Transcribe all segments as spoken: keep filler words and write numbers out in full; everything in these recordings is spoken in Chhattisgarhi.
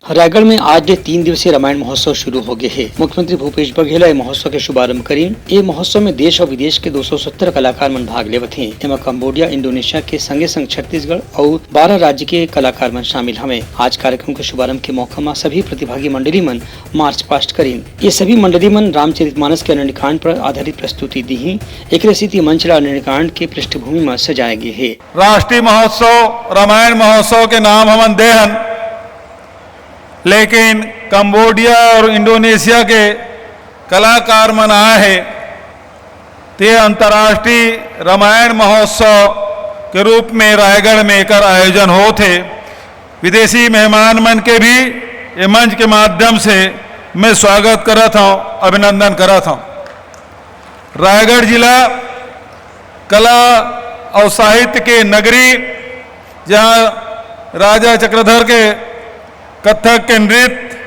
रायगढ़ में आज ले तीन दिवसीय रामायण महोत्सव शुरू हो गए हे। मुख्यमंत्री भूपेश बघेल ह ए महोत्सव के शुभारंभ करीन। ए महोत्सव में देश और विदेश के दो सौ सत्तर कलाकार मन भाग लेवत हे। एमा कंबोडिया, इंडोनेशिया के संगे संग छत्तीसगढ़ और बारह राज्य के कलाकार मन शामिल हवे। आज कार्यक्रम के शुभारंभ के मौका म सभी प्रतिभागी मंडली मन मार्च पास्ट करीन। ये सभी मंडली मन रामचरितमानस के अरण्यकांड पर आधारित प्रस्तुति दीही। एकरे सेती मंच ला अरण्यकांड के पृष्ठभूमि म सजाए गे हे। राष्ट्रीय महोत्सव, रामायण महोत्सव के नाम हमन दे हन, लेकिन कंबोडिया और इंडोनेशिया के कलाकार मन आए हे, ते अंतर्राष्ट्रीय रामायण महोत्सव के रूप में रायगढ़ में एकर आयोजन होत हे। विदेशी मेहमान मन के भी ये मंच के माध्यम से मैं स्वागत करत हूँ, अभिनंदन करत हूँ। रायगढ़ जिला कला और साहित्य के नगरी, जहाँ राजा चक्रधर के कथक के नृत्य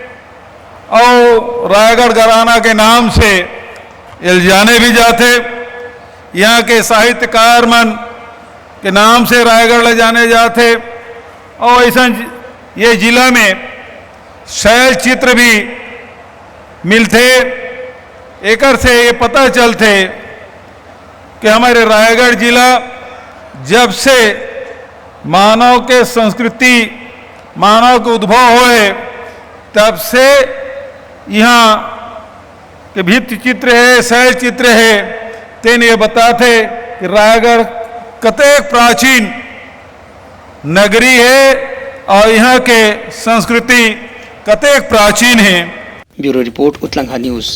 और रायगढ़ घराना के नाम से एल जाने भी जाथे। यहाँ के साहित्यकार मन के नाम से रायगढ़ ले जाने जाथे। और ऐसा ये जिला में शैल चित्र भी मिलथे। एकर से ये पता चलथे कि हमारे रायगढ़ जिला जब से मानव के संस्कृति, मानव के उद्भव होए, तब से यहाँ के भित्ति चित्र हे, शैल चित्र हे, तेन ये बताथे कि रायगढ़ कतेक प्राचीन नगरी हे और यहाँ के संस्कृति कतेक प्राचीन हे। Bureau report, Utlangha news.